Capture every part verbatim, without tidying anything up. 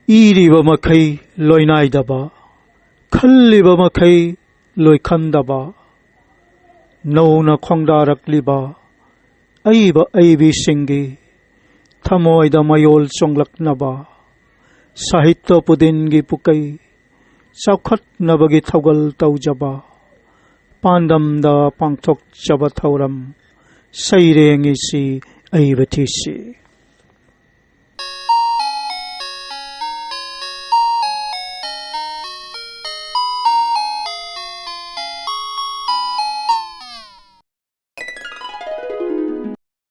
ꯏꯔꯤꯕ ꯃꯈꯩ ꯂꯣꯏꯅꯥꯏꯗꯕ, ꯈꯜꯂꯤꯕ ꯃꯈꯩ ꯂꯣꯏꯈꯟꯗꯕ, ꯅꯧꯅ ꯈꯣꯡꯗꯥꯔꯛꯂꯤꯕ ꯑꯏꯕ ꯑꯏꯕꯤꯁꯤꯡꯒꯤ ꯊꯃꯣꯏꯗ ꯃꯌꯣꯜ ꯆꯣꯡꯂꯛꯅꯕ, ꯁꯥꯍꯤꯇ꯭ꯌ ꯄꯨꯗꯤꯟꯒꯤ ꯄꯨꯀꯩ ꯆꯥꯎꯈꯠꯅꯕꯒꯤ ꯊꯧꯒꯜ ꯇꯧꯖꯕ, ꯄꯥꯟꯗꯝꯗ ꯄꯥꯡꯊꯣꯛꯆꯕ ꯊꯧꯔꯝ ꯁꯩꯔꯦꯡ ꯏꯁꯤ ꯑꯏꯕ ꯊꯤꯁꯤ꯫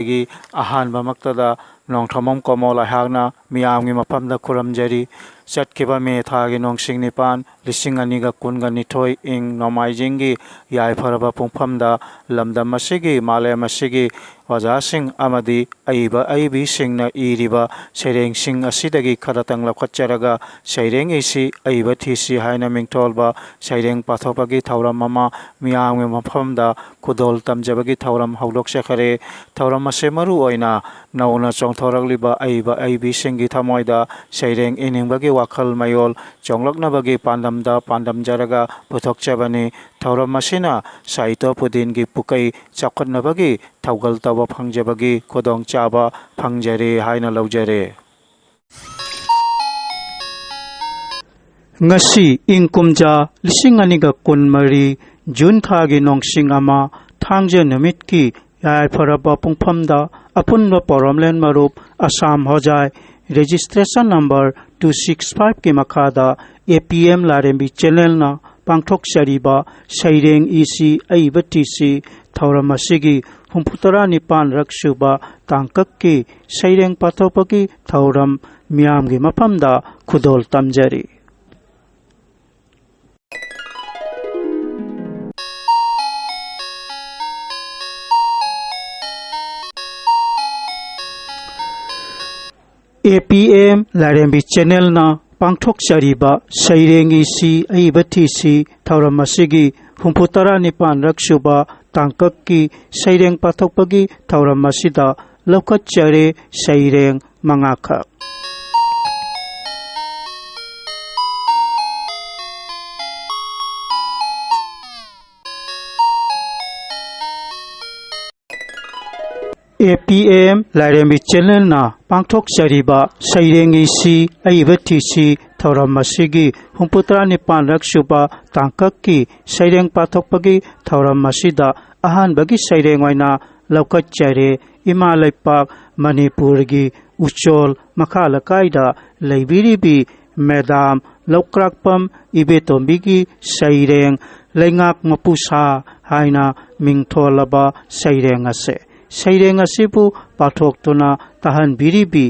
ꯑꯩꯒꯤ ꯑꯍꯥꯟꯕꯃꯛꯇꯗ ꯅꯣꯡꯊꯣꯝꯕꯝ ꯀꯣꯃꯣꯜ ꯑꯩꯍꯥꯛꯅ ꯃꯤꯌꯥꯝꯒꯤ ꯃꯐꯝꯗ ꯈꯨꯔꯨꯝꯖꯔꯤ꯫ ꯆꯠꯈꯤꯕ ꯃꯦ ꯊꯥꯒꯤ ꯅꯣꯡꯁꯤꯡ ꯅꯤꯄꯥꯟ, ꯂꯤꯁꯤꯡ ꯑꯅꯤꯒ ꯀꯨꯟꯒ ꯅꯤꯊꯣꯏ, ꯏꯪ ꯅꯣꯡꯃꯥꯏꯖꯤꯡꯒꯤ ꯌꯥꯏꯐꯔꯕ ꯄꯨꯡꯐꯝꯗ ꯂꯝꯗꯝ ꯑꯁꯤꯒꯤ, ꯃꯥꯂꯦꯝ ꯑꯁꯤꯒꯤ ꯑꯣꯖꯥꯁꯤꯡ ꯑꯃꯗꯤ ꯑꯏꯕ ꯑꯏꯕꯤꯁꯤꯡꯅ ꯏꯔꯤꯕ ꯁꯩꯔꯦꯡꯁꯤꯡ ꯑꯁꯤꯗꯒꯤ ꯈꯔꯇꯪ ꯂꯧꯈꯠꯆꯔꯒ ꯁꯩꯔꯦꯡ ꯏꯁꯤ ꯑꯏꯕ ꯊꯤꯁꯤ ꯍꯥꯏꯅ ꯃꯤꯡꯊꯣꯜꯕ ꯁꯩꯔꯦꯡ ꯄꯥꯊꯣꯛꯄꯒꯤ ꯊꯧꯔꯝ ꯑꯃ ꯃꯤꯌꯥꯝꯒꯤ ꯃꯐꯝꯗ ꯈꯨꯗꯣꯜ ꯇꯝꯖꯕꯒꯤ ꯊꯧꯔꯝ ꯍꯧꯗꯣꯛꯆꯈꯔꯦ꯫ ꯊꯧꯔꯝ ꯑꯁꯤ ꯃꯔꯨ ꯑꯣꯏꯅ ꯅꯧꯅ ꯆꯣꯡꯊꯣꯔꯛꯂꯤꯕ ꯑꯏꯕ ꯑꯏꯕꯤꯁꯤꯡꯒꯤ ꯊꯃꯣꯏꯗ ꯁꯩꯔꯦꯡ ꯏꯅꯤꯡꯕꯒꯤ ꯋꯥꯈꯜ ꯃꯌꯣꯜ ꯆꯣꯡꯂꯛꯅꯕꯒꯤ ꯄꯥꯟꯗꯝꯗ ꯄꯥꯟꯗꯝꯖꯔꯒ ꯄꯨꯊꯣꯛꯆꯕꯅꯤ꯫ ꯊꯧꯔꯝ ꯑꯁꯤꯅ ꯁꯥꯍꯤꯇ꯭ꯌ ꯄꯨꯗꯤꯟꯒꯤ ꯄꯨꯀꯩ ꯆꯥꯎꯈꯠꯅꯕꯒꯤ ꯊꯧꯒꯜ ꯇꯧꯕ ꯐꯪꯖꯕꯒꯤ ꯈꯨꯗꯣꯡꯆꯥꯕ ꯐꯪꯖꯔꯦ ꯍꯥꯏꯅ ꯂꯧꯖꯔꯦ꯫ ꯉꯁꯤ ꯏꯪ ꯀꯨꯝꯖꯥ ꯂꯤꯁꯤꯡ ꯑꯅꯤꯒ ꯀꯨꯟꯃꯔꯤ ꯖꯨꯟ ꯊꯥꯒꯤ ꯅꯣꯡꯁꯤꯡ ꯑꯃ, ꯊꯥꯡꯖ ꯅꯨꯃꯤꯠꯀꯤ ꯌꯥꯏꯐꯔꯕ ꯄꯨꯡꯐꯝꯗ ꯑꯄꯨꯟꯕ ꯄꯣꯔꯣꯝꯂꯦꯟ ꯃꯔꯨꯞ ꯑꯁꯥꯝ ꯍꯣꯖꯥꯏ registration number two six five ꯀꯤ ꯃꯈꯥꯗ A P M ꯂꯥꯏꯔꯦꯝꯕꯤ channel ꯅ ꯄꯥꯡꯊꯣꯛꯆꯔꯤꯕ ꯁꯩꯔꯦꯡ ꯏꯁꯤ ꯑꯏꯕ ꯊꯤꯁꯤ ꯊꯧꯔꯝ ꯑꯁꯤꯒꯤ ꯍꯨꯝꯐꯨꯇꯔꯥ ꯅꯤꯄꯥꯟ ꯔꯛ ꯁꯨꯕ ꯇꯥꯡꯀꯛꯀꯤ ꯁꯩꯔꯦꯡ ꯄꯥꯊꯣꯛꯄꯒꯤ ꯊꯧꯔꯝ ꯃꯤꯌꯥꯝꯒꯤ ꯃꯐꯝꯗ ꯈꯨꯗꯣꯜ ꯇꯝꯖꯔꯤ꯫ A P M ꯂꯥꯏꯔꯦꯝꯕꯤ channel ꯅ ꯄꯥꯡꯊꯣꯛꯆꯔꯤꯕ ꯁꯩꯔꯦꯡ ꯏꯁꯤ ꯑꯏꯕ ꯊꯤꯁꯤ ꯊꯧꯔꯝ ꯑꯁꯤꯒꯤ ꯍꯨꯝꯐꯨꯇꯔꯥ ꯅꯤꯄꯥꯟ ꯔꯛ ꯁꯨꯕ ꯇꯥꯡꯀꯛꯀꯤ ꯁꯩꯔꯦꯡ ꯄꯥꯊꯣꯛꯄꯒꯤ ꯊꯧꯔꯝ ꯑꯁꯤꯗ ꯂꯧꯈꯠꯆꯔꯦ ꯁꯩꯔꯦꯡ ꯃꯉꯥꯈꯛ꯫ ꯑꯦ ꯄꯤ ꯑꯦꯝ ꯂꯥꯏꯔꯦꯝꯕꯤ ꯆꯦꯅꯦꯜꯅ ꯄꯥꯡꯊꯣꯛꯆꯔꯤꯕ ꯁꯩꯔꯦꯡ ꯏꯁꯤ ꯑꯏꯕ ꯊꯤꯁꯤ ꯊꯧꯔꯝ ꯑꯁꯤꯒꯤ ꯍꯨꯝꯐꯨꯇꯔꯥ ꯅꯤꯄꯥꯟꯔꯛ ꯁꯨꯕ ꯇꯥꯡꯀꯛꯀꯤ ꯁꯩꯔꯦꯡ ꯄꯥꯊꯣꯛꯄꯒꯤ ꯊꯧꯔꯝ ꯑꯁꯤꯗ ꯑꯍꯥꯟꯕꯒꯤ ꯁꯩꯔꯦꯡ ꯑꯣꯏꯅ ꯂꯧꯈꯠꯆꯔꯦ꯫ ꯏꯃꯥ ꯂꯩꯄꯥꯛ ꯃꯅꯤꯄꯨꯔꯒꯤ ꯎꯆꯣꯜ ꯃꯈꯥ ꯂꯩꯀꯥꯏꯗ ꯂꯩꯕꯤꯔꯤꯕꯤ ꯃꯦꯗꯥꯝ ꯂꯧꯀ꯭ꯔꯥꯛꯄꯝ ꯏꯕꯦꯇꯣꯝꯕꯤꯒꯤ ꯁꯩꯔꯦꯡ ꯂꯩꯉꯥꯛ ꯃꯄꯨꯁꯥ ꯍꯥꯏꯅ ꯃꯤꯡꯊꯣꯜꯂꯕ ꯁꯩꯔꯦꯡ ꯑꯁꯦ꯫ ꯁꯩꯔꯦꯡ ꯑꯁꯤꯕꯨ ꯄꯥꯊꯣꯛꯇꯨꯅ ꯇꯥꯍꯟꯕꯤꯔꯤꯕꯤ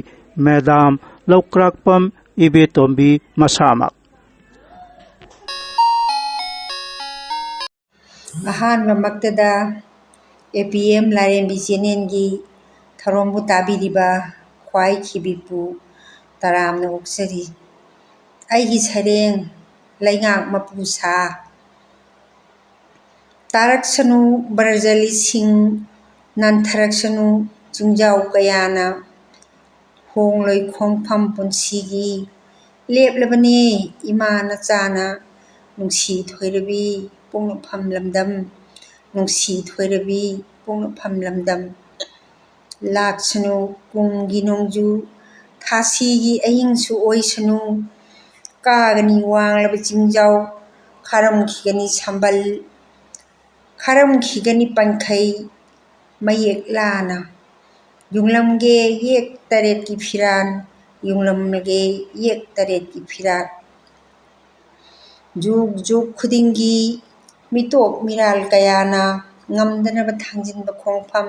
ꯃꯦꯗꯥꯝ ꯂꯧꯀ꯭ꯔꯥꯛꯄꯝ ꯏꯕꯦꯇꯣꯝꯕꯤ ꯃꯁꯥꯃꯛ꯫ ꯑꯍꯥꯟꯕꯃꯛꯇꯗ ꯑꯦ ꯄꯤ ꯑꯦꯝ ꯂꯥꯏꯔꯦꯝꯕꯤ ꯆꯦꯅꯦꯜꯒꯤ ꯊꯧꯔꯝꯕꯨ ꯇꯥꯕꯤꯔꯤꯕ ꯈ꯭ꯋꯥꯏ ꯈꯤꯕꯤꯛꯄꯨ ꯇꯔꯥꯝꯅ ꯑꯣꯛꯆꯔꯤ꯫ ꯑꯩꯒꯤ ꯁꯩꯔꯦꯡ ꯂꯩꯉꯥꯛ ꯃꯄꯨ ꯁꯥ꯫ ꯇꯥꯔꯛꯁꯅꯨ ꯕ꯭ꯔꯖꯂꯤꯁꯤꯡ, ꯅꯟꯊꯔꯛꯁꯅꯨ ꯆꯤꯡꯖꯥꯎ ꯀꯌꯥꯅ, ꯍꯣꯡꯂꯣꯏ ꯈꯣꯡꯐꯝ ꯄꯨꯟꯁꯤꯒꯤ꯫ ꯂꯦꯞꯂꯕꯅꯦ ꯏꯃꯥ ꯅꯆꯥꯅ, ꯅꯨꯡꯁꯤ ꯊꯣꯏꯔꯕꯤ ꯄꯣꯛꯅꯐꯝ ꯂꯝꯗꯝ, ꯅꯨꯡꯁꯤ ꯊꯣꯏꯔꯕꯤ ꯄꯣꯛꯅꯐꯝ ꯂꯝꯗꯝ꯫ ꯂꯥꯛꯁꯅꯨ ꯀꯨꯝꯒꯤ ꯅꯣꯡꯖꯨ, ꯊꯥꯁꯤꯒꯤ ꯑꯍꯤꯡꯁꯨ ꯑꯣꯏꯁꯅꯨ꯫ ꯀꯥꯒꯅꯤ ꯋꯥꯡꯂꯕ ꯆꯤꯡꯖꯥꯎ, ꯈꯥꯔꯝꯈꯤꯒꯅꯤ ꯁꯝꯕꯜ, ꯈꯥꯔꯝꯈꯤꯒꯅꯤ ꯄꯟꯈꯩ ꯃꯌꯦꯛ ꯂꯥꯅ꯫ ꯌꯨꯡꯂꯝꯒꯦ ꯌꯦꯛ ꯇꯔꯦꯠꯀꯤ ꯐꯤꯔꯥꯜ, ꯌꯨꯡꯂꯝꯂꯒꯦ ꯌꯦꯛ ꯇꯔꯦꯠꯀꯤ ꯐꯤꯔꯥꯜ꯫ ꯖꯨꯛ ꯖꯨꯛ ꯈꯨꯗꯤꯡꯒꯤ ꯃꯤꯇꯣꯞ ꯃꯤꯔꯥꯜ ꯀꯌꯥꯅ ꯉꯝꯗꯅꯕ ꯊꯥꯡꯖꯤꯟꯕ ꯈꯣꯡꯐꯝ,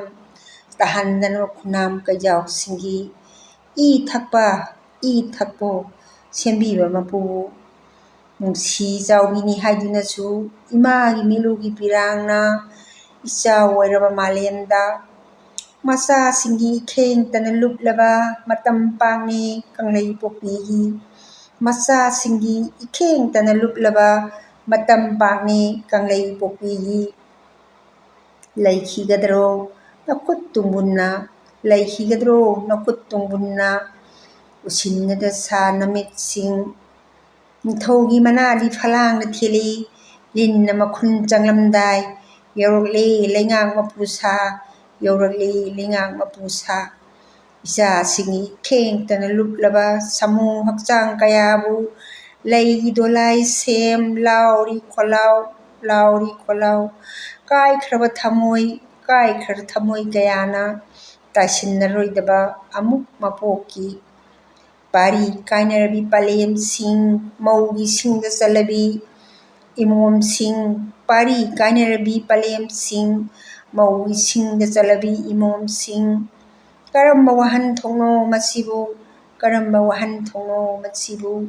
ꯇꯥꯍꯟꯗꯅꯕ ꯈꯨꯅꯥꯝ ꯀꯩꯖꯥꯎꯁꯤꯡꯒꯤ ꯏ ꯊꯛꯄ, ꯏ ꯊꯛꯄꯣ ꯁꯦꯝꯕꯤꯕ ꯃꯄꯨ꯫ ꯅꯨꯡꯁꯤ ꯆꯥꯎꯕꯤꯅꯤ ꯍꯥꯏꯗꯨꯅꯁꯨ ꯏꯃꯥꯒꯤ ꯃꯤꯠꯂꯨꯒꯤ ꯄꯤꯔꯥꯡꯅ ꯏꯆꯥꯎ ꯑꯣꯏꯔꯕ ꯃꯥꯂꯦꯝꯗ ꯃꯆꯥꯁꯤꯡꯒꯤ ꯏꯈꯦꯡꯇꯅ ꯂꯨꯞꯂꯕ ꯃꯇꯝ ꯄꯥꯛꯅꯤ ꯀꯪꯂꯩ ꯄꯣꯛꯄꯤꯒꯤ꯫ ꯃꯆꯥꯁꯤꯡꯒꯤ ꯏꯈꯦꯡꯇꯅ ꯂꯨꯞꯂꯕ ꯃꯇꯝ ꯄꯥꯛꯅꯤ ꯀꯪꯂꯩ ꯄꯣꯛꯄꯤꯒꯤ꯫ ꯂꯩꯈꯤꯒꯗ꯭ꯔꯣ ꯅꯈꯨꯠ ꯇꯨꯡꯕꯨꯟꯅ, ꯂꯩꯈꯤꯒꯗ꯭ꯔꯣ ꯅꯈꯨꯠ ꯇꯨꯡꯕꯨꯟꯅ? ꯎꯁꯤꯟꯅꯗ ꯁꯥ ꯅꯃꯤꯠꯁꯤꯡ꯫ ꯅꯤꯡꯊꯧꯒꯤ ꯃꯅꯥꯗꯤ ꯐꯂꯥꯡꯗ ꯊꯤꯜꯂꯤ, ꯂꯤꯟꯅ ꯃꯈꯨꯟ ꯆꯪꯂꯝꯗꯥꯏ ꯌꯧꯔꯛꯂꯦ ꯂꯩꯉꯥꯛ ꯃꯄꯨ ꯁꯥ꯫ ꯌꯧꯔꯛꯂꯤ ꯂꯩꯉꯥꯛ ꯃꯄꯨ ꯁꯥ꯫ ꯏꯆꯥꯁꯤꯡꯒꯤ ꯈꯦꯡꯇꯅ ꯂꯨꯞꯂꯕ ꯁꯥꯃꯨ ꯍꯛꯆꯥꯡ ꯀꯌꯥꯕꯨ ꯂꯩꯒꯤ ꯗꯣꯂꯥꯏ ꯁꯦꯝ ꯂꯥꯎꯔꯤ ꯈꯣꯜꯂꯥꯎ ꯂꯥꯎꯔꯤ ꯈꯣꯜꯂꯥꯎ꯫ ꯀꯥꯏꯈ꯭ꯔꯕ ꯊꯃꯣꯏ ꯀꯥꯏꯈ꯭ꯔꯕ ꯊꯃꯣꯏ ꯀꯌꯥꯅ ꯇꯥꯁꯤꯟꯅꯔꯣꯏꯗꯕ ꯑꯃꯨꯛ ꯃꯄꯣꯛꯀꯤ ꯄꯥꯔꯤ ꯀꯥꯏꯅꯔꯕꯤ ꯄꯂꯦꯝꯁꯤꯡ, ꯃꯧꯒꯤ ꯁꯤꯡꯗ ꯆꯠꯂꯕꯤ ꯏꯃꯣꯝꯁꯤꯡ, ꯄꯥꯔꯤ ꯀꯥꯏꯅꯔꯕꯤ ꯄꯂꯦꯝꯁꯤꯡ, ꯃꯧꯒꯤ ꯁꯤꯡꯗ ꯆꯠꯂꯕꯤ ꯏꯃꯣꯝꯁꯤꯡ꯫ ꯀꯔꯝꯕ ꯋꯥꯍꯟꯊꯣꯛꯅꯣ ꯃꯁꯤꯕꯨ? ꯀꯔꯝꯕ ꯋꯥꯍꯟꯊꯣꯛꯅꯣ ꯃꯁꯤꯕꯨ?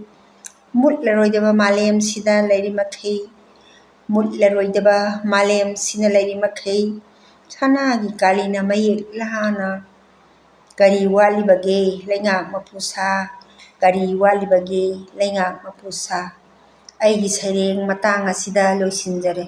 ꯃꯨꯠꯂꯔꯣꯏꯗꯕ ꯃꯥꯂꯦꯝꯁꯤꯗ ꯂꯩꯔꯤ ꯃꯈꯩ, ꯃꯨꯠꯂꯔꯣꯏꯗꯕ ꯃꯥꯂꯦꯝꯁꯤꯅ ꯂꯩꯔꯤ ꯃꯈꯩ, ꯁꯅꯥꯒꯤ ꯀꯥꯂꯤꯅ ꯃꯌꯦꯛ ꯂꯍꯥꯅ ꯀꯔꯤ ꯋꯥꯠꯂꯤꯕꯒꯦ ꯂꯩꯉꯥꯛ ꯃꯄꯨ ꯁꯥ? ꯀꯔꯤ ꯋꯥꯠꯂꯤꯕꯒꯦ ꯂꯩꯉꯥꯛ ꯃꯄꯨ ꯁꯥ? ꯑꯩꯒꯤ ꯁꯩꯔꯦꯡ ꯃꯇꯥꯡ ꯑꯁꯤꯗ ꯂꯣꯏꯁꯤꯟꯖꯔꯦ꯫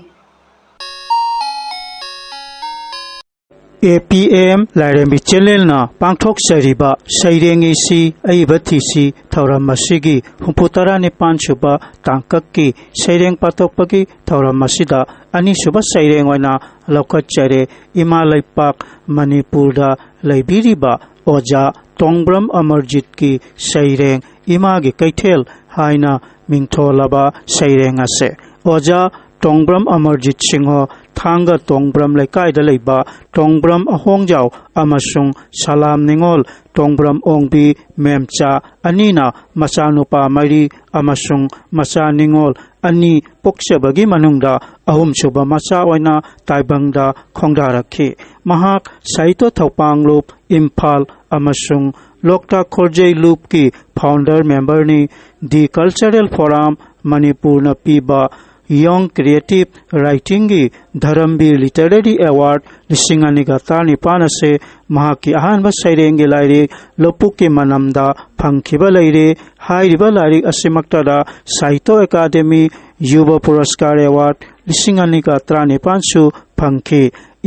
ꯑꯦ ꯄꯤ ꯑꯦꯝ ꯂꯥꯏꯔꯦꯝꯕꯤ ꯆꯦꯅꯦꯜꯅ ꯄꯥꯡꯊꯣꯛꯆꯔꯤꯕ ꯁꯩꯔꯦꯡ ꯏꯁꯤ ꯑꯏꯕ ꯊꯤꯁꯤ ꯊꯧꯔꯝ ꯑꯁꯤꯒꯤ ꯍꯨꯝꯐꯨ ꯇꯔꯥ ꯅꯤꯄꯥꯟ ꯁꯨꯕ ꯇꯥꯡꯀꯛꯀꯤ ꯁꯩꯔꯦꯡ ꯄꯥꯊꯣꯛꯄꯒꯤ ꯊꯧꯔꯝ ꯑꯁꯤꯗ ꯑꯅꯤꯁꯨꯕ ꯁꯩꯔꯦꯡ ꯑꯣꯏꯅ ꯂꯧꯈꯠꯆꯔꯦ꯫ ꯏꯃꯥ ꯂꯩꯄꯥꯛ ꯃꯅꯤꯄꯨꯔꯗ ꯂꯩꯕꯤꯔꯤꯕ ꯑꯣꯖꯥ ꯇꯣꯡꯕ꯭ꯔꯝ ꯑꯃꯔꯖꯤꯠꯀꯤ ꯁꯩꯔꯦꯡ ꯏꯃꯥꯒꯤ ꯀꯩꯊꯦꯜ ꯍꯥꯏꯅ ꯃꯤꯡꯊꯣꯜꯂꯕ ꯁꯩꯔꯦꯡ ꯑꯁꯦ꯫ ꯑꯣꯖꯥ ꯇꯣꯡꯕ꯭ꯔꯝ ꯑꯃꯔꯖꯤꯠ ꯁꯤꯡꯍ, ꯊꯥꯡꯒ ꯇꯣꯡꯕ꯭ꯔꯝ ꯂꯩꯀꯥꯏꯗ ꯂꯩꯕ ꯇꯣꯡꯕ꯭ꯔꯝ ꯑꯍꯣꯡꯖꯥꯎ ꯑꯃꯁꯨꯡ ꯁꯂꯥꯝ ꯅꯤꯉꯣꯜ ꯇꯣꯡꯕ꯭ꯔꯝ ꯑꯣꯡꯕꯤ ꯃꯦꯝꯆꯥ ꯑꯅꯤꯅ ꯃꯆꯥꯅꯨꯄꯥ ꯃꯔꯤ ꯑꯃꯁꯨꯡ ꯃꯆꯥ ꯅꯤꯉꯣꯜ ꯑꯅꯤ ꯄꯣꯛꯆꯕꯒꯤ ꯃꯅꯨꯡꯗ ꯑꯍꯨꯝꯁꯨꯕ ꯃꯆꯥ ꯑꯣꯏꯅ ꯇꯥꯏꯕꯪꯗ ꯈꯣꯡꯗꯥꯔꯛꯈꯤ꯫ ꯃꯍꯥꯛ ꯁꯥꯍꯤꯇ꯭ꯌ ꯊꯧꯄꯥꯡ ꯂꯨꯞ, ꯏꯝꯐꯥꯜ ꯑꯃꯁꯨꯡ ꯂꯣꯛꯇꯥꯛ ꯈꯣꯔꯖꯩ ꯂꯨꯞꯀꯤ ꯐꯥꯎꯟꯗꯔ ꯃꯦꯝꯕꯔꯅꯤ꯫ ꯗꯤ ꯀꯜꯆꯔꯦꯜ ꯐꯣꯔꯝ ꯃꯅꯤꯄꯨꯔꯅ ꯄꯤꯕ ꯌꯣꯡ ꯀ꯭ꯔꯤꯌꯦꯇꯤꯚ ꯔꯥꯏꯇꯤꯡꯒꯤ ꯙꯔꯝꯕꯤꯔ ꯂꯤꯇꯔꯦꯔꯤ ꯑꯦꯋꯥꯔꯗ ꯂꯤꯁꯤꯡ ꯑꯅꯤꯒ ꯇꯔꯥꯅꯤꯄꯥꯟ ꯑꯁꯤ ꯃꯍꯥꯛꯀꯤ ꯑꯍꯥꯟꯕ ꯁꯩꯔꯦꯡꯒꯤ ꯂꯥꯏꯔꯤꯛ ꯂꯧꯕꯨꯛꯀꯤ ꯃꯅꯝꯗ ꯐꯪꯈꯤꯕ ꯂꯩꯔꯦ꯫ ꯍꯥꯏꯔꯤꯕ ꯂꯥꯏꯔꯤꯛ ꯑꯁꯤꯃꯛꯇꯗ ꯁꯥꯍꯤꯇ꯭ꯌ ꯑꯦꯀꯥꯗꯦꯃꯤ ꯌꯨꯕ ꯄꯨꯔꯁꯀꯥꯔ ꯑꯦꯋꯥꯔꯗ ꯂꯤꯁꯤꯡ ꯑꯅꯤꯒ ꯇꯔꯥꯅꯤꯄꯥꯟꯁꯨ ꯐꯪꯈꯤ꯫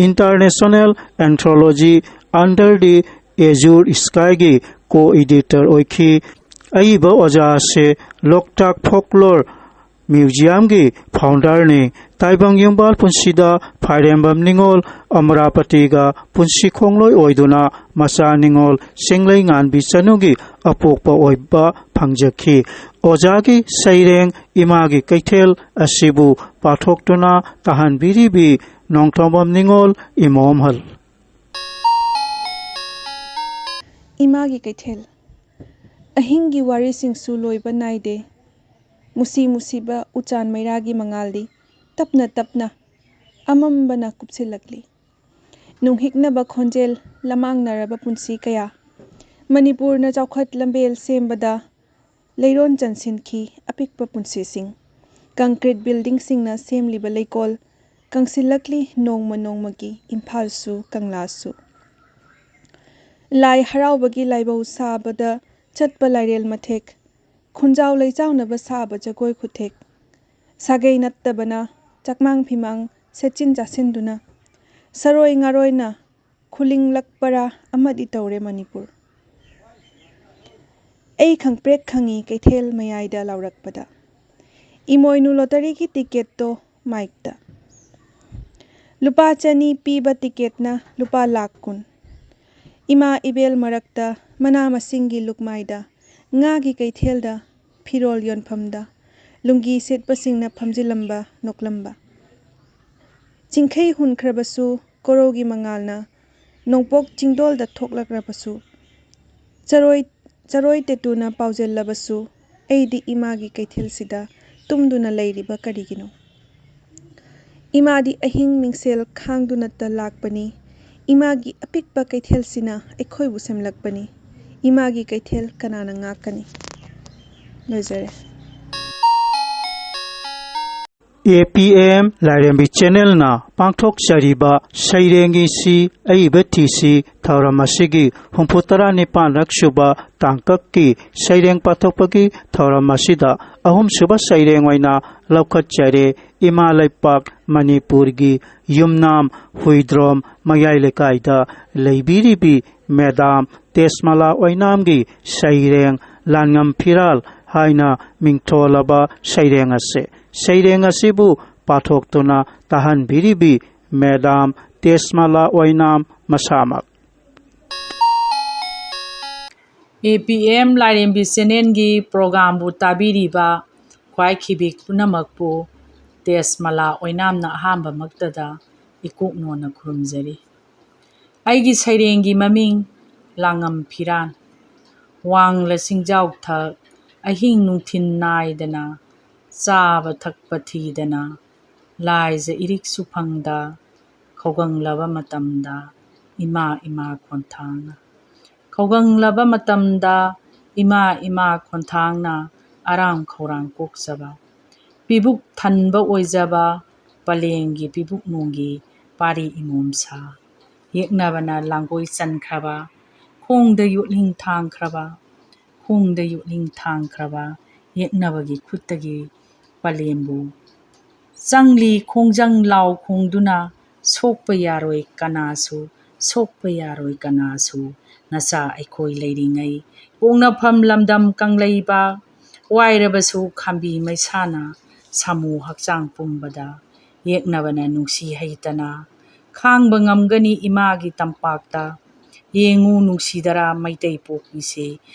International Anthology Under the Azure Skyꯒꯤ ꯀꯣ ꯏꯗꯤꯇꯔ ꯑꯣꯏꯈꯤ꯫ ꯑꯏꯕ ꯑꯣꯖꯥ ꯑꯁꯤ ꯂꯣꯛꯇꯥꯛ ꯐꯣꯛꯂꯣꯔ ꯃ꯭ꯌꯨꯖꯤꯌꯝꯒꯤ ꯐꯥꯎꯟꯗꯔꯅꯤ꯫ ꯇꯥꯏꯕꯪ ꯌꯨꯝꯕꯥꯜ ꯄꯨꯟꯁꯤꯗ ꯐꯥꯏꯔꯦꯝꯕꯝ ꯅꯤꯉꯣꯜ ꯑꯃꯔꯥꯄꯇꯤꯒ ꯄꯨꯟꯁꯤ ꯈꯣꯡꯂꯣꯏ ꯑꯣꯏꯗꯨꯅ ꯃꯆꯥ ꯅꯤꯉꯣꯜ ꯆꯤꯡꯂꯩ ꯉꯥꯟꯕꯤ ꯆꯅꯨꯒꯤ ꯑꯄꯣꯛꯄ ꯑꯣꯏꯕ ꯐꯪꯖꯈꯤ꯫ ꯑꯣꯖꯥꯒꯤ ꯁꯩꯔꯦꯡ ꯏꯃꯥꯒꯤ ꯀꯩꯊꯦꯜ ꯑꯁꯤꯕꯨ ꯄꯥꯊꯣꯛꯇꯨꯅ ꯇꯥꯍꯟꯕꯤꯔꯤꯕꯤ ꯅꯣꯡꯊꯣꯝꯕꯝ ꯅꯤꯉꯣꯜ ꯏꯃꯣꯝꯍꯜ꯫ ꯏꯃꯥꯒꯤ ꯀꯩꯊꯦꯜ꯫ ꯑꯍꯤꯡꯒꯤ ꯋꯥꯔꯤꯁꯤꯡꯁꯨ ꯂꯣꯏꯕ ꯅꯥꯏꯗꯦ꯫ ꯃꯨꯁꯤ ꯃꯨꯁꯤꯕ ꯎꯆꯥꯟ ꯃꯩꯔꯥꯒꯤ ꯃꯉꯥꯜꯗꯤ ꯇꯞꯅ ꯇꯞꯅ ꯑꯃꯝꯕꯅ ꯀꯨꯞꯁꯤꯜꯂꯛꯂꯤ꯫ ꯅꯨꯡꯍꯤꯛꯅꯕ ꯈꯣꯟꯖꯦꯜ, ꯂꯃꯥꯡꯅꯔꯕ ꯄꯨꯟꯁꯤ ꯀꯌꯥ꯫ ꯃꯅꯤꯄꯨꯔꯅ ꯆꯥꯎꯈꯠ ꯂꯝꯕꯦꯜ ꯁꯦꯝꯕꯗ ꯂꯩꯔꯣꯟ ꯆꯟꯁꯤꯟꯈꯤ ꯑꯄꯤꯛꯄ ꯄꯨꯟꯁꯤꯁꯤꯡ꯫ ꯀꯪꯀ꯭ꯔꯤꯠ ꯕꯤꯜꯗꯤꯡꯁꯤꯡꯅ ꯁꯦꯝꯂꯤꯕ ꯂꯩꯀꯣꯜ ꯀꯪꯁꯤꯜꯂꯛꯂꯤ ꯅꯣꯡꯃ ꯅꯣꯡꯃꯒꯤ ꯏꯝꯐꯥꯜꯁꯨ ꯀꯪꯂꯥꯁꯨ꯫ ꯂꯥꯏ ꯍꯔꯥꯎꯕꯒꯤ ꯂꯥꯏꯕꯧ ꯁꯥꯕꯗ ꯆꯠꯄ ꯂꯥꯏꯔꯦꯜ ꯃꯊꯦꯛ, ꯈꯨꯟꯖꯥꯎ ꯂꯩꯆꯥꯎꯅꯕ ꯁꯥꯕ ꯖꯒꯣꯏ ꯈꯨꯊꯦꯛ, ꯁꯥꯒꯩ ꯅꯠꯇꯕꯅ ꯆꯥꯛꯃꯥꯡ ꯐꯤꯃꯥꯡ ꯁꯦꯠꯆꯤꯟ ꯆꯥꯁꯤꯟꯗꯨꯅ ꯁꯔꯣꯏ ꯉꯥꯔꯣꯏꯅ ꯈꯨꯂꯤꯡꯂꯛꯄꯔꯥ ꯑꯃꯗꯤ ꯇꯧꯔꯦ ꯃꯅꯤꯄꯨꯔ꯫ ꯑꯩ ꯈꯪꯄ꯭ꯔꯦꯛ ꯈꯪꯉꯤ ꯀꯩꯊꯦꯜ ꯃꯌꯥꯏꯗ ꯂꯥꯎꯔꯛꯄꯗ꯫ ꯏꯃꯣꯏꯅꯨ ꯂꯣꯇꯔꯤꯒꯤ ꯇꯤꯀꯦꯠꯇꯣ ꯃꯥꯏꯛꯇ꯫ ꯂꯨꯄꯥ ꯆꯅꯤ ꯄꯤꯕ ꯇꯤꯀꯦꯠꯅ ꯂꯨꯄꯥ ꯂꯥꯛ ꯀꯨꯟ꯫ ꯏꯃꯥ ꯏꯕꯦꯜ ꯃꯔꯛꯇ ꯃꯅꯥ ꯃꯁꯤꯡꯒꯤ ꯂꯨꯛꯃꯥꯏꯗ, ꯉꯥꯒꯤ ꯀꯩꯊꯦꯜꯗ, ꯐꯤꯔꯣꯜ ꯌꯣꯟꯐꯝꯗ, ꯂꯨꯡꯒꯤ ꯁꯦꯠꯄꯁꯤꯡꯅ ꯐꯝꯖꯤꯜꯂꯝꯕ ꯅꯣꯛꯂꯝꯕ꯫ ꯆꯤꯡꯈꯩ ꯍꯨꯟꯈ꯭ꯔꯕꯁꯨ ꯀꯣꯔꯧꯒꯤ ꯃꯉꯥꯜꯅ ꯅꯣꯡꯄꯣꯛ ꯆꯤꯡꯗꯣꯜꯗ ꯊꯣꯛꯂꯛꯂꯕꯁꯨ, ꯆꯔꯣꯏ ꯆꯔꯣꯏ ꯇꯦꯇꯨꯅ ꯄꯥꯎꯖꯦꯜꯂꯕꯁꯨ, ꯑꯩꯗꯤ ꯏꯃꯥꯒꯤ ꯀꯩꯊꯦꯜꯁꯤꯗ ꯇꯨꯝꯗꯨꯅ ꯂꯩꯔꯤꯕ ꯀꯔꯤꯒꯤꯅꯣ? ꯏꯃꯥꯗꯤ ꯑꯍꯤꯡ ꯃꯤꯡꯁꯦꯜ ꯈꯥꯡꯗꯨꯅꯇ ꯂꯥꯛꯄꯅꯤ꯫ ꯏꯃꯥꯒꯤ ꯑꯄꯤꯛꯄ ꯀꯩꯊꯦꯜꯁꯤꯅ ꯑꯩꯈꯣꯏꯕꯨ ꯁꯦꯝꯂꯛꯄꯅꯤ꯫ ꯏꯃꯥꯒꯤ ꯀꯩꯊꯦꯜ ꯀꯅꯥꯅ ꯉꯥꯛꯀꯅꯤ? ꯂꯣꯏꯖꯔꯦ꯫ ꯑꯦ ꯄꯤ ꯑꯦꯝ ꯂꯥꯏꯔꯦꯝꯕꯤ ꯆꯦꯅꯦꯜꯅ ꯄꯥꯡꯊꯣꯛꯆꯔꯤꯕ ꯁꯩꯔꯦꯡꯒꯤ ꯁꯤ ꯑꯏꯕ ꯊꯤꯁꯤ ꯊꯧꯔꯝ ꯑꯁꯤꯒꯤ ꯍꯨꯝꯐꯨ ꯇꯔꯥ ꯅꯤꯄꯥꯟꯔꯛ ꯁꯨꯕ ꯇꯥꯡꯀꯛꯀꯤ ꯁꯩꯔꯦꯡ ꯄꯥꯊꯣꯛꯄꯒꯤ ꯊꯧꯔꯝ ꯑꯁꯤꯗ ꯑꯍꯨꯝꯁꯨꯕ ꯁꯩꯔꯦꯡ ꯑꯣꯏꯅ ꯂꯧꯈꯠꯆꯔꯦ꯫ ꯏꯃꯥ ꯂꯩꯄꯥꯛ ꯃꯅꯤꯄꯨꯔꯒꯤ ꯌꯨꯝꯅꯥꯝ ꯍꯨꯏꯗ꯭ꯔꯣꯝ ꯃꯌꯥꯏ ꯂꯩꯀꯥꯏꯗ ꯂꯩꯕꯤꯔꯤꯕꯤ ꯃꯦꯗꯥꯝ ꯇꯦꯖꯃꯂꯥ ꯑꯣꯏꯅꯥꯝꯒꯤ ꯁꯩꯔꯦꯡ ꯂꯥꯟꯉꯝ ꯐꯤꯔꯥꯜ ꯍꯥꯏꯅ ꯃꯤꯡꯊꯣꯜꯂꯕ ꯁꯩꯔꯦꯡ ꯑꯁꯤ, ꯁꯩꯔꯦꯡ ꯑꯁꯤꯕꯨ ꯄꯥꯊꯣꯛꯇꯨꯅ ꯇꯥꯍꯟꯕꯤꯔꯤꯕꯤ ꯃꯦꯗꯥꯝ ꯇꯦꯖꯃꯂꯥ ꯑꯣꯏꯅꯥꯝ ꯃꯁꯥꯃꯛ꯫ ꯑꯦ ꯄꯤ ꯑꯦꯝ ꯂꯥꯏꯔꯦꯝꯕꯤ ꯆꯦꯅꯦꯜꯒꯤ ꯄ꯭ꯔꯣꯒꯥꯝꯕꯨ ꯇꯥꯕꯤꯔꯤꯕ ꯈ꯭ꯋꯥꯏ ꯈꯤꯕꯤꯛ ꯄꯨꯝꯅꯃꯛꯄꯨ ꯇꯦꯖꯃꯂꯥ ꯑꯣꯏꯅꯥꯝꯅ ꯑꯍꯥꯟꯕꯃꯛꯇꯗ ꯏꯀꯣꯛꯅꯣꯅ ꯈꯨꯔꯨꯝꯖꯔꯤ꯫ ꯑꯩꯒꯤ ꯁꯩꯔꯦꯡꯒꯤ ꯃꯃꯤꯡ ꯂꯥꯡꯉꯝ ꯐꯤꯔꯥꯟ꯫ ꯋꯥꯡꯂ ꯆꯤꯡꯖꯥꯎꯊꯛ ꯑꯍꯤꯡ ꯅꯨꯡꯊꯤꯜ ꯅꯥꯏꯗꯅ ꯆꯥꯕ ꯊꯛꯄ ꯊꯤꯗꯅ ꯂꯥꯏꯖ ꯏꯔꯤꯛꯁꯨ ꯐꯪꯗ ꯈꯧꯒꯪꯂꯕ ꯃꯇꯝꯗ ꯏꯃꯥ ꯏꯃꯥ ꯈꯣꯟꯊꯥꯡꯅ ꯈꯧꯒꯪꯂꯕ ꯃꯇꯝꯗ ꯏꯃꯥ ꯏꯃꯥ ꯈꯣꯟꯊꯥꯡꯅ ꯑꯔꯥꯝ ꯈꯧꯔꯥꯡ ꯀꯣꯛꯆꯕ ꯄꯤꯕꯨꯛ ꯊꯟꯕ ꯑꯣꯏꯖꯕ ꯄꯂꯦꯝꯒꯤ ꯄꯤꯕꯨꯛ ꯅꯨꯡꯒꯤ ꯄꯥꯔꯤ ꯏꯃꯣꯝ ꯁꯥ꯫ ꯌꯦꯛꯅꯕꯅ ꯂꯥꯡꯒꯣꯏ ꯆꯟꯈ꯭ꯔꯕ ꯈꯣꯡꯗ ꯌꯣꯠꯂꯤꯡ ꯊꯥꯡꯈ꯭ꯔꯕ ꯈꯣꯡꯗ ꯌꯣꯠꯂꯤꯡ ꯊꯥꯡꯈ꯭ꯔꯕ ꯌꯦꯛꯅꯕꯒꯤ ꯈꯨꯠꯇꯒꯤ ꯄꯂꯦꯝꯕꯨ ꯆꯪꯂꯤ ꯈꯣꯡꯖꯪ ꯂꯥꯎ ꯈꯣꯡꯗꯨꯅ ꯁꯣꯛꯄ ꯌꯥꯔꯣꯏ ꯀꯅꯥꯁꯨ ꯁꯣꯛꯄ ꯌꯥꯔꯣꯏ ꯀꯅꯥꯁꯨ ꯅꯆꯥ ꯑꯩꯈꯣꯏ ꯂꯩꯔꯤꯉꯩ ꯄꯣꯛꯅꯐꯝ ꯂꯝꯗꯝ ꯀꯪꯂꯩꯕ ꯋꯥꯏꯔꯕꯁꯨ ꯈꯥꯝꯕꯤ ꯃꯩꯁꯥꯅ ꯁꯥꯃꯨ ꯍꯛꯆꯥꯡ ꯄꯨꯝꯕꯗ ꯌꯦꯛꯅꯕꯅ ꯅꯨꯡꯁꯤ ꯍꯩꯇꯅ ꯈꯥꯡꯕ ꯉꯝꯒꯅꯤ ꯏꯃꯥꯒꯤ ꯇꯝꯄꯥꯛꯇ꯫ ꯌꯦꯡꯉꯨ ꯅꯨꯡꯁꯤꯗꯔꯥ ꯃꯩꯇꯩ ꯄꯣꯛꯄꯤꯁꯦ꯫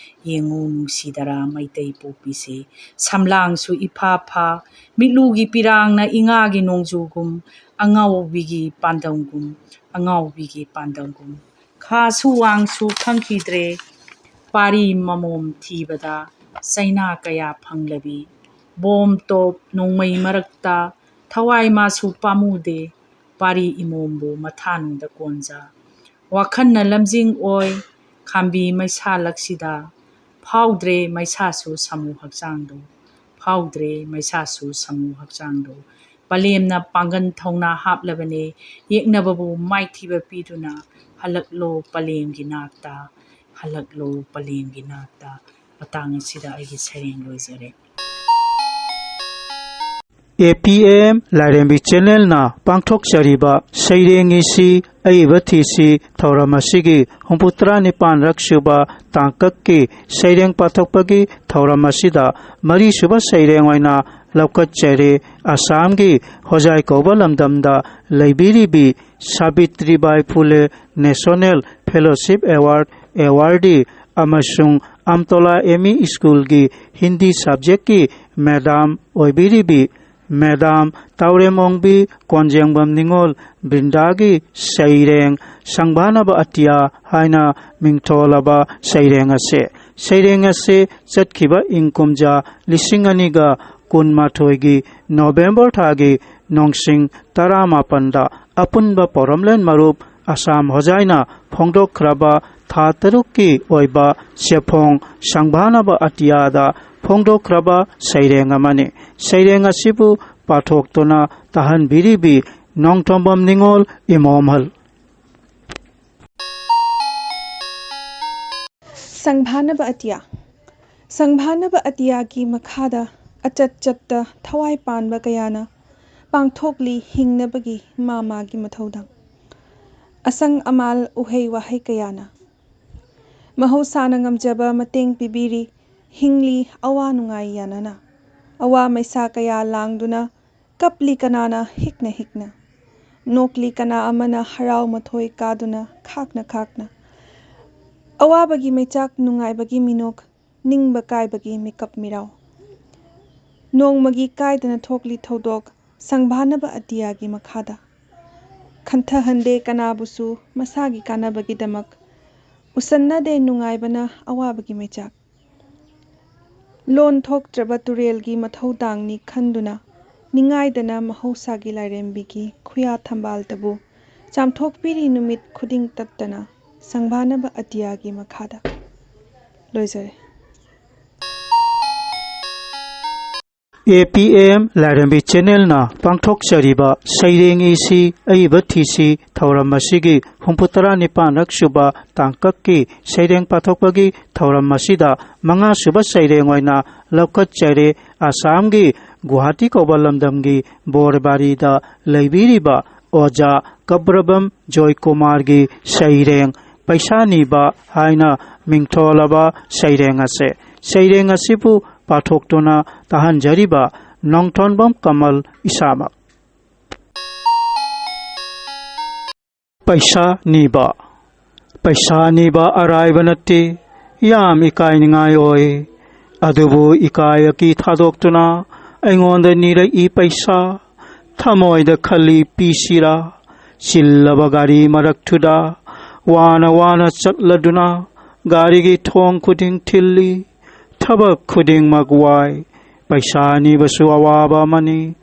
ꯌꯦꯡꯉꯨ ꯅꯨꯡꯁꯤꯗꯔꯥ ꯃꯩꯇꯩ ꯄꯣꯛꯄꯤꯁꯦ꯫ ꯁꯝꯂꯥꯡꯁꯨ ꯏꯐꯥ ꯐꯥ ꯃꯤꯠꯂꯨꯒꯤ ꯄꯤꯔꯥꯡꯅ ꯏꯉꯥꯒꯤ ꯅꯣꯡꯖꯨꯒꯨꯝ ꯑꯉꯥꯎꯕꯤꯒꯤ ꯄꯥꯟꯗꯝꯒꯨꯝ ꯑꯉꯥꯎꯕꯤꯒꯤ ꯄꯥꯟꯗꯝꯒꯨꯝ ꯈꯥꯁꯨ ꯋꯥꯡꯁꯨ ꯈꯪꯈꯤꯗ꯭ꯔꯦ꯫ ꯄꯥꯔꯤ ꯃꯃꯣꯝ ꯊꯤꯕꯗ ꯆꯩꯅꯥ ꯀꯌꯥ ꯐꯪꯂꯕꯤ ꯕꯣꯝ ꯇꯣꯞ ꯅꯣꯡꯃꯩ ꯃꯔꯛꯇ ꯊꯋꯥꯏ ꯃꯥꯁꯨ ꯄꯥꯝꯃꯨꯗꯦ꯫ ꯄꯥꯔꯤ ꯏꯃꯣꯝꯕꯨ ꯃꯊꯥꯅꯨꯡꯗ ꯀꯣꯟꯖ ꯋꯥꯈꯜꯅ ꯂꯝꯖꯤꯡ ꯑꯣꯏ꯫ ꯈꯥꯝꯕꯤ ꯃꯩꯁꯥꯂꯛꯁꯤꯗ ꯐꯥꯎꯗ꯭ꯔꯦ ꯃꯩꯁꯥꯁꯨ ꯁꯥꯃꯨ ꯍꯛꯆꯥꯡꯗꯣ ꯐꯥꯎꯗ꯭ꯔꯦ ꯃꯩꯁꯥꯁꯨ ꯁꯥꯃꯨ ꯍꯛꯆꯥꯡꯗꯣ ꯄꯂꯦꯝꯅ ꯄꯥꯡꯒꯟ ꯊꯧꯅꯥ ꯍꯥꯞꯂꯕꯅꯦ꯫ ꯌꯦꯛꯅꯕꯕꯨ ꯃꯥꯏꯊꯤꯕ ꯄꯤꯗꯨꯅ ꯍꯜꯂꯛꯂꯣ ꯄꯂꯦꯝꯒꯤ ꯅꯥꯛꯇ ꯍꯜꯂꯛꯂꯣ ꯄꯂꯦꯝꯒꯤ ꯅꯥꯛꯇ꯫ ꯃꯇꯥꯡ ꯑꯁꯤꯗ ꯑꯩꯒꯤ ꯁꯩꯔꯦꯡ ꯂꯣꯏꯖꯔꯦ꯫ ꯑꯦ ꯄꯤ ꯑꯦꯝ ꯂꯥꯏꯔꯦꯝꯕꯤ ꯆꯦꯅꯦꯜꯅ ꯄꯥꯡꯊꯣꯛꯆꯔꯤꯕ ꯁꯩꯔꯦꯡ ꯏꯁꯤ ꯑꯏꯕ ꯊꯤꯁꯤ ꯊꯧꯔꯝ ꯑꯁꯤꯒꯤ ꯍꯨꯝꯐꯨꯇꯔꯥ ꯅꯤꯄꯥꯟꯔꯛ ꯁꯨꯕ ꯇꯥꯡꯀꯛꯀꯤ ꯁꯩꯔꯦꯡ ꯄꯥꯊꯣꯛꯄꯒꯤ ꯊꯧꯔꯝ ꯑꯁꯤꯗ ꯃꯔꯤꯁꯨꯕ ꯁꯩꯔꯦꯡ ꯑꯣꯏꯅ ꯂꯧꯈꯠꯆꯔꯤ꯫ ꯑꯁꯥꯝꯒꯤ ꯍꯣꯖꯥꯏ ꯀꯧꯕ ꯂꯝꯗꯝꯗ ꯂꯩꯕꯤꯔꯤꯕꯤ ꯁꯥꯕꯤꯇ꯭ꯔꯤꯕꯥꯏ ꯐꯨꯂꯦ ꯅꯦꯁꯅꯦꯜ ꯐꯦꯂꯣꯁꯤꯞ ꯑꯦꯋꯥꯔꯗ ꯑꯦꯋꯥꯔꯗꯤ ꯑꯃꯁꯨꯡ ꯑꯝꯇꯣꯂꯥ ꯑꯦꯝ ꯏ ꯁ꯭ꯀꯨꯜꯒꯤ ꯍꯤꯟꯗꯤ ꯁꯕꯖꯦꯛꯀꯤ ꯃꯦꯗꯥꯝ ꯑꯣꯏꯕꯤꯔꯤꯕꯤ ꯃꯦꯗꯥꯝ ꯇꯥꯎꯔꯦꯝꯑꯣꯡꯕꯤ ꯀꯣꯟꯖꯦꯡꯕꯝ ꯅꯤꯉꯣꯜ ꯕ꯭ꯔꯤꯟꯗꯥꯒꯤ ꯁꯩꯔꯦꯡ ꯁꯪꯕꯥꯅꯕ ꯑꯇꯤꯌꯥ ꯍꯥꯏꯅ ꯃꯤꯡꯊꯣꯜꯂꯕ ꯁꯩꯔꯦꯡ ꯑꯁꯤ, ꯁꯩꯔꯦꯡ ꯑꯁꯤ ꯆꯠꯈꯤꯕ ꯏꯪ ꯀꯨꯝꯖꯥ ꯂꯤꯁꯤꯡ ꯑꯅꯤꯒ ꯀꯨꯟꯃꯥꯊꯣꯏꯒꯤ ꯅꯣꯚꯦꯝꯕꯔ ꯊꯥꯒꯤ ꯅꯣꯡꯁꯤꯡ ꯇꯔꯥꯃꯥꯄꯟꯗ ꯑꯄꯨꯟꯕ ꯄꯣꯔꯝꯂꯦꯟ ꯃꯔꯨꯞ ꯑꯁꯥꯝ ꯍꯣꯖꯥꯏꯅ ꯐꯣꯡꯗꯣꯛꯈ꯭ꯔꯕ ꯊꯥ ꯇꯔꯨꯛꯀꯤ ꯑꯣꯏꯕ ꯆꯦꯐꯣꯡ ꯁꯪꯕꯥꯅꯕ ꯑꯇꯤꯌꯥꯗ ꯐꯣꯡꯗꯣꯛꯈ꯭ꯔꯕ ꯁꯩꯔꯦꯡ ꯑꯃꯅꯤ꯫ ꯁꯩꯔꯦꯡ ꯑꯁꯤꯕꯨ ꯄꯥꯊꯣꯛꯇꯨꯅ ꯇꯥꯍꯟꯕꯤꯔꯤꯕꯤ ꯅꯣꯡꯊꯣꯝꯕꯝ ꯅꯤꯉꯣꯜ ꯏꯃꯣꯝꯍꯜ꯫ ꯁꯪꯚꯥꯅꯕ ꯑꯇꯤꯌꯥ꯫ ꯁꯪꯚꯥꯅꯕ ꯑꯇꯤꯌꯥꯒꯤ ꯃꯈꯥꯗ ꯑꯆꯠ ꯆꯠꯇ ꯊꯋꯥꯏ ꯄꯥꯟꯕ ꯀꯌꯥꯅ ꯄꯥꯡꯊꯣꯛꯂꯤ ꯍꯤꯡꯅꯕꯒꯤ ꯃꯥ ꯃꯥꯒꯤ ꯃꯊꯧꯗꯥꯡ꯫ ꯑꯁꯪ ꯑꯃꯥꯜ ꯎꯍꯩ ꯋꯥꯍꯩ ꯀꯌꯥꯅ ꯃꯍꯧꯁꯥꯅ ꯉꯝꯖꯕ ꯃꯇꯦꯡ ꯄꯤꯕꯤꯔꯤ, ꯍꯤꯡꯂꯤ ꯑꯋꯥ ꯅꯨꯡꯉꯥꯏ ꯌꯥꯅꯅ꯫ ꯑꯋꯥ ꯃꯩꯁꯥ ꯀꯌꯥ ꯂꯥꯡꯗꯨꯅ ꯀꯞꯂꯤ ꯀꯅꯥꯅ ꯍꯤꯛꯅ ꯍꯤꯛꯅ꯫ ꯅꯣꯛꯂꯤ ꯀꯅꯥ ꯑꯃꯅ ꯍꯔꯥꯎ ꯃꯊꯣꯏ ꯀꯥꯗꯨꯅ ꯈꯥꯛꯅ ꯈꯥꯛꯅ꯫ ꯑꯋꯥꯕꯒꯤ ꯃꯩꯆꯥꯛ ꯅꯨꯡꯉꯥꯏꯕꯒꯤ ꯃꯤꯅꯣꯛ, ꯅꯤꯡꯕ ꯀꯥꯏꯕꯒꯤ ꯃꯤꯀꯞ ꯃꯤꯔꯥꯎ꯫ ꯅꯣꯡꯃꯒꯤ ꯀꯥꯏꯗꯅ ꯊꯣꯛꯂꯤ ꯊꯧꯗꯣꯛ, ꯁꯪꯚꯥꯅꯕ ꯑꯇꯤꯌꯥꯒꯤ ꯃꯈꯥꯗ꯫ ꯈꯟꯊꯍꯟꯗꯦ ꯀꯅꯥꯕꯨꯁꯨ ꯃꯁꯥꯒꯤ ꯀꯥꯟꯅꯕꯒꯤꯗꯃꯛ꯫ ꯎꯁꯟꯅꯗꯦ ꯅꯨꯡꯉꯥꯏꯕꯅ ꯑꯋꯥꯕꯒꯤ ꯃꯩꯆꯥꯛ꯫ ꯂꯣꯟ ꯊꯣꯛꯇ꯭ꯔꯕ ꯇꯨꯔꯦꯜꯒꯤ ꯃꯊꯧꯗꯥꯡꯅꯤ ꯈꯟꯗꯨꯅ ꯅꯤꯡꯉꯥꯏꯗꯅ ꯃꯍꯧꯁꯥꯒꯤ ꯂꯥꯏꯔꯦꯝꯕꯤꯒꯤ ꯈꯨꯌꯥ ꯊꯝꯕꯥꯜꯇꯕꯨ ꯆꯥꯝꯊꯣꯛꯄꯤꯔꯤ ꯅꯨꯃꯤꯠ ꯈꯨꯗꯤꯡ ꯇꯠꯇꯅ ꯁꯪꯚꯥꯅꯕ ꯑꯇꯤꯌꯥꯒꯤ ꯃꯈꯥꯗ꯫ ꯂꯣꯏꯖꯔꯦ꯫ ꯑꯦ ꯄꯤ ꯑꯦꯝ ꯂꯥꯏꯔꯦꯝꯕꯤ ꯆꯦꯅꯦꯜꯅ ꯄꯥꯡꯊꯣꯛꯆꯔꯤꯕ ꯁꯩꯔꯦꯡ ꯏꯁꯤ ꯑꯏꯕ ꯊꯤꯁꯤ ꯊꯧꯔꯝ ꯑꯁꯤꯒꯤ ꯍꯨꯝꯐꯨ ꯇꯔꯥ ꯅꯤꯄꯥꯟꯔꯛ ꯁꯨꯕ ꯇꯥꯡꯀꯛꯀꯤ ꯁꯩꯔꯦꯡ ꯄꯥꯊꯣꯛꯄꯒꯤ ꯊꯧꯔꯝ ꯑꯁꯤꯗ ꯃꯉꯥ ꯁꯨꯕ ꯁꯩꯔꯦꯡ ꯑꯣꯏꯅ ꯂꯧꯈꯠꯆꯔꯦ꯫ ꯑꯁꯥꯝꯒꯤ ꯒꯨꯋꯥꯍꯥꯇꯤ ꯀꯧꯕ ꯂꯝꯗꯝꯒꯤ ꯕꯣꯔꯕꯥꯔꯤꯗ ꯂꯩꯕꯤꯔꯤꯕ ꯑꯣꯖꯥ ꯀꯕ꯭ꯔꯕꯝ ꯖꯣꯏꯀꯨꯃꯥꯔꯒꯤ ꯁꯩꯔꯦꯡ ꯄꯩꯁꯥ ꯅꯤꯕ ꯍꯥꯏꯅ ꯃꯤꯡꯊꯣꯜꯂꯕ ꯁꯩꯔꯦꯡ ꯑꯁꯦ꯫ ꯁꯩꯔꯦꯡ ꯑꯁꯤꯕꯨ ꯄꯥꯊꯣꯛꯇꯨꯅ ꯇꯥꯍꯟꯖꯔꯤꯕ ꯅꯣꯡꯊꯣꯟꯕꯝ ꯀꯃꯜ ꯏꯁꯥꯃꯛ꯫ ꯄꯩꯁꯥ ꯅꯤꯕ꯫ ꯄꯩꯁꯥ ꯅꯤꯕ ꯑꯔꯥꯏꯕ ꯅꯠꯇꯦ, ꯌꯥꯝ ꯏꯀꯥꯏꯅꯤꯡꯉꯥꯏ ꯑꯣꯏ꯫ ꯑꯗꯨꯕꯨ ꯏꯀꯥꯏ ꯑꯀꯤ ꯊꯥꯗꯣꯛꯇꯨꯅ ꯑꯩꯉꯣꯟꯗ ꯅꯤꯔꯛꯏ ꯄꯩꯁꯥ꯫ ꯊꯃꯣꯏꯗ ꯈꯜꯂꯤ ꯄꯤꯁꯤꯔꯥ? ꯆꯤꯜꯂꯕ ꯒꯥꯔꯤ ꯃꯔꯛꯇꯨꯗ ꯋꯥꯅ ꯋꯥꯅ ꯆꯠꯂꯗꯨꯅ ꯒꯥꯔꯤꯒꯤ ꯊꯣꯡ ꯈꯨꯗꯤꯡ ꯊꯤꯜꯂꯤ꯫ ꯊꯕꯛ ꯈꯨꯗꯤꯡꯃꯛ ꯋꯥꯏ꯫ ꯄꯩꯁꯥ ꯅꯤꯕꯁꯨ ꯑꯋꯥꯕ ꯑꯃꯅꯤ꯫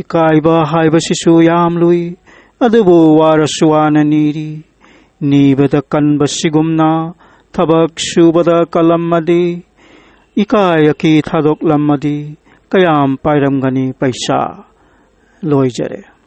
ꯏꯀꯥꯏꯕ ꯍꯥꯏꯕꯁꯤꯁꯨ ꯌꯥꯝ ꯂꯨꯏ꯫ ꯑꯗꯨꯕꯨ ꯋꯥꯔꯁꯨ ꯋꯥꯅ ꯅꯤꯔꯤ꯫ ꯅꯤꯕꯗ ꯀꯟꯕ ꯁꯤꯒꯨꯝꯅ ꯊꯕꯛ ꯁꯨꯕꯗ ꯀꯜꯂꯝꯃꯗꯤ, ꯏꯀꯥꯏ ꯑꯀꯤ ꯊꯥꯗꯣꯛꯂꯝꯃꯗꯤ ꯀꯌꯥꯝ ꯄꯥꯏꯔꯝꯒꯅꯤ ꯄꯩꯁꯥ꯫ ꯂꯣꯏꯖꯔꯦ꯫